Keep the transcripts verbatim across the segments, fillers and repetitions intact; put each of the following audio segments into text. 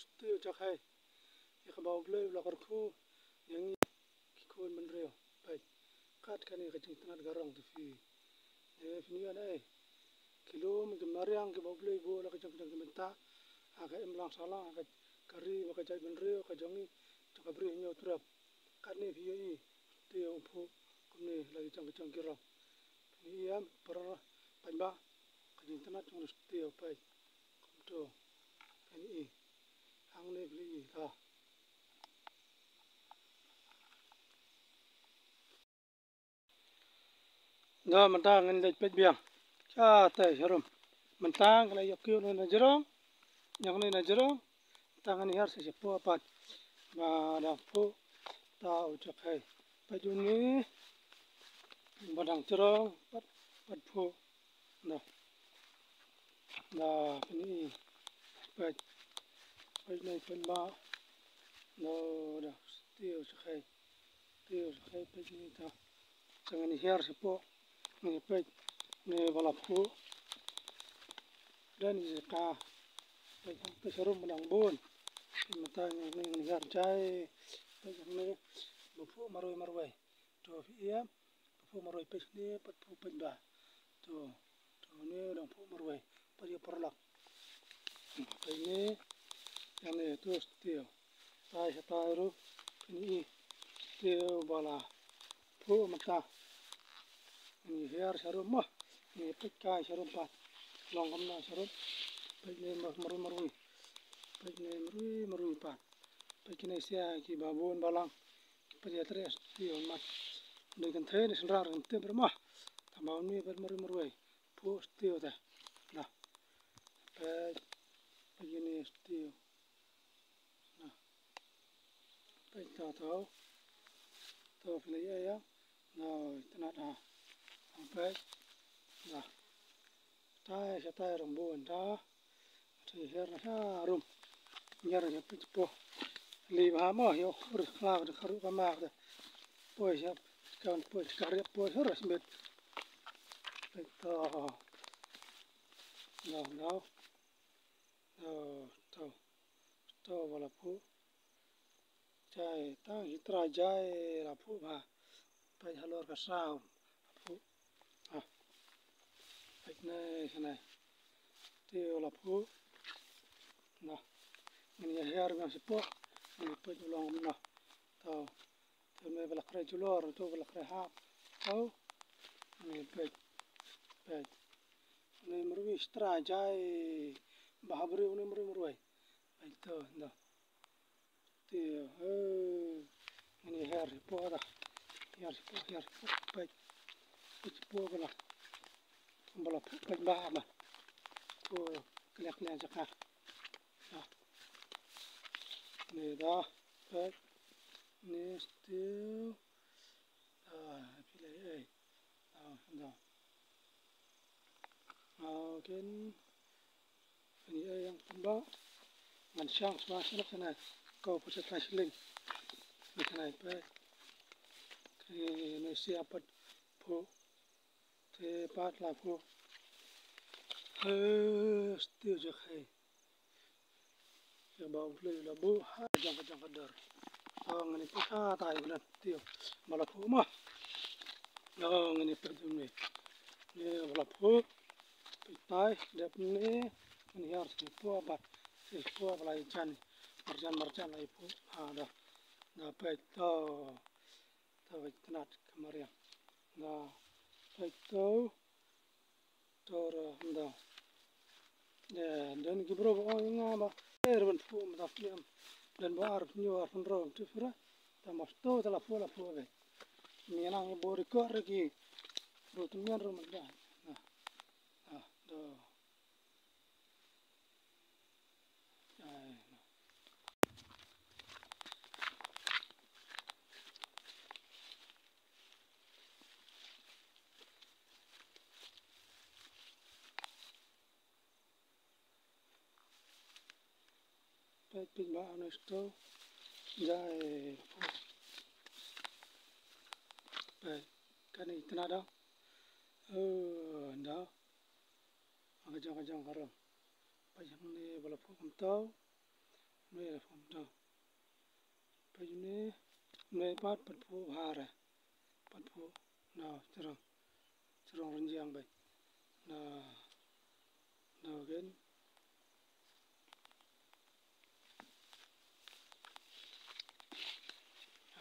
Steel Jakhai. Ïa kaba U Blei u la kyrkhu ïa ngi ki khun bynriew. Peit. Kat kane ka jingtynnat ka rong te phi. Ne phin ïoh ne. Ki lum ki mariang kiba U Blei u buh la ka jong ka jong ki mynta. Ha ka imlang sahlang ha ka ri bad ka jaitbynriew ka jong ngi jong ka Bri Hynñiewtrep. Katne phi ïohi. Te u phuh kumne la ki jong ka jong ki rong. Phin ïohi em para paidbah ka jingtynnat jong u Steel peit. Kumto. Phin ïohi. Hangne phi ïohi ka. Nga mynta ngin leit peit biang. Shatei sharum. Mynta nga la ïoh kiew na jrong. Ïa kane na jrong. Mynta ngin hiar sa shapoh pat. Ba dang phuh. Ta u Jakhai. Peit une. Ba dang jrong. Pat, pat phuh. Nda. Nda, peit. Peit. Peit ne peit ba. Nda, da. Steel Jakhai. Steel Jakhai peit ne ta. Sa ngin hiar shapoh. Ngin peit ne ba la phuh. Don ïa ka. Peit hangta sharum ba dang bun. Mynta ngin, ngin hiar jai. Peit hangne ba phuh marwei marwei. To phi ïa. Ba phuh marwei peit ne pat phuh peit ba. To. To ne dang phuh marwei. Pat ïa paralok. Peit ne. Ïa ne to steel. Tai shatai ruh phin ïohi te ba la phuh mynta. Ngin hiar sharum mo. Ngin peit kai sharum pat. Long kumno sharum. Peit ne mar-, marwei marwei. Peit ne marwei marwei pat. Peit kine sia kiba bun balang. Peit ïa treh steel mat. Dei kynthei ne synran kynthei ber mo. Tang ba une peit marwei marwei. Phuh steel te. Nah. Peit. Peit kine steel. Nah. Peit to to. To phi la ïa ïa. Nah, tynnat ha. Peit. Nah. Tai shatai rong bun ta. Te hiar na sharum. Hiar na peit po. Li ba mo ïoh hur khlaw de kharu ka mak de. Poi shap. Kan poi ka riap poi hur smet. Peit to. Nah, nah. To, to, to ba la phuh. Jai, tang hi trai jai la phuh ba. Peit halor ka saw la phuh. Ah. Peit ne, ne. Te la phuh. Nah. Ngin ïa hiar biang shapoh. Ngin peit u long kumno. To. Te me ba la khreh julor, to ba la khreh hap. To. Ngin peit. Peit. Une marwei stra jai. Ba ha briew une marwei marwei. Peit to, nda. Te, eh, ngin ïa hiar shapoh da. Hiar shapoh, hiar shapoh, peit. Peit shapoh ba la. Ba la phuh peit ba ba. To, kliak kliak jaka. Da. Ne da, peit. Ne steel. Da, phi la ei. Da, da. Nga kin, phin ïa ïeng kumba. Ngan shang shuwa sha nai. Ko pynshai shilling. Nai peit. Kane sia pat phuh. Te pat la phuh. He, steel Jakhai. Ïa ba U Blei u la buh ha jong ka jong ka dor. To ngin ïa peit ha tai u nan. Te ba la phuh ma. To ngin ïa peit u ne. Ne ba la phuh. Peit tai dep ne. Ngin hiar shapoh ba. Shapoh ba la jan. Marjan marjan la ïa phuh. Ha da. Da peit to. To peit tynnat ka mariang. Da peit to. To ro hynda. Don ki briew ba ong ïa nga ba, eh, ruh ban phuh mynta phi em. Don ba ar phi, ar phi, ruh phi, ruh. Tang ba to te la phuh, la phuh beit. Mynta ngi bor ïa ko re ki. Ruh tymmen ruh mynta. Nah. Ah, to. Ai. Peit, peit ba honest to. Jai. Peit, kane tynnat da. Oh, da. Ka jong, ka jong ka rong. Peit hangne ba la phuh kumto. Mei la phone to. Peit une, mei pat, pat phuh bha re. Pat phuh. Na, chrong. Chrong rynjang beit. Na, na again.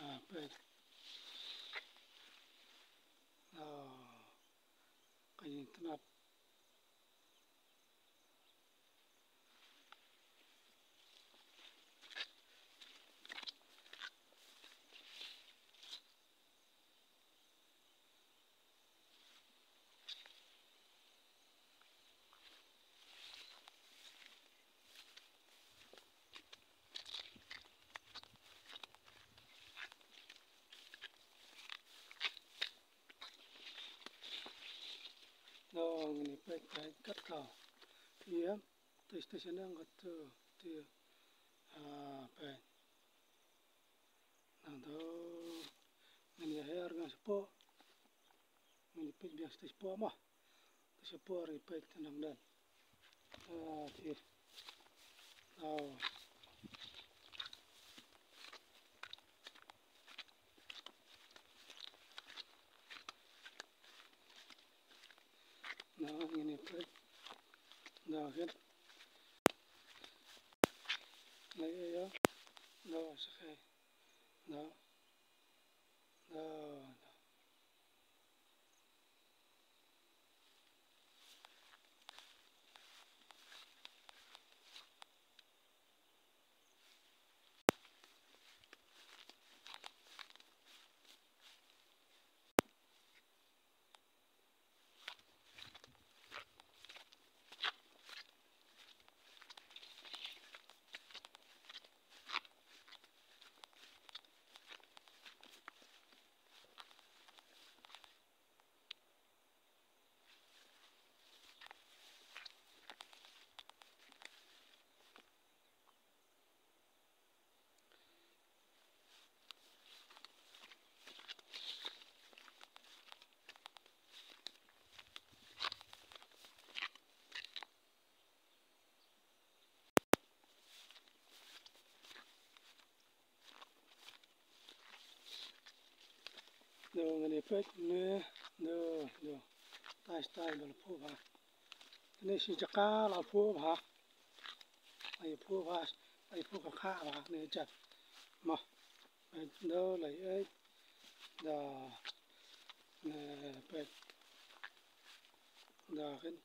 Ah, peit. Ah, ka ïing tnat. No, ngin ïa peit, peit kat ka. Ïa, te, te shaneng kat tu, te. Ah, peit. Nangta ngin ïa her biang shapoh. Ngin ïa peit biang shapoh mo. Te shapoh ngin ïa peit te nang dan. Ah, te. Oh. Na, ngin ïa peit. Na, kan. Na, ïa, ïa. Na, sa kai. Na. Na, na. Ndu ngin ïa peit ne, ndu, ndu. Tai, tai, ba la phuh bha. Kane shi jaka la phuh bha. Ai phuh bha, ai phuh ka kha bha ne jat. Mo. Ndu la ïa, da, ne peit. Da kin.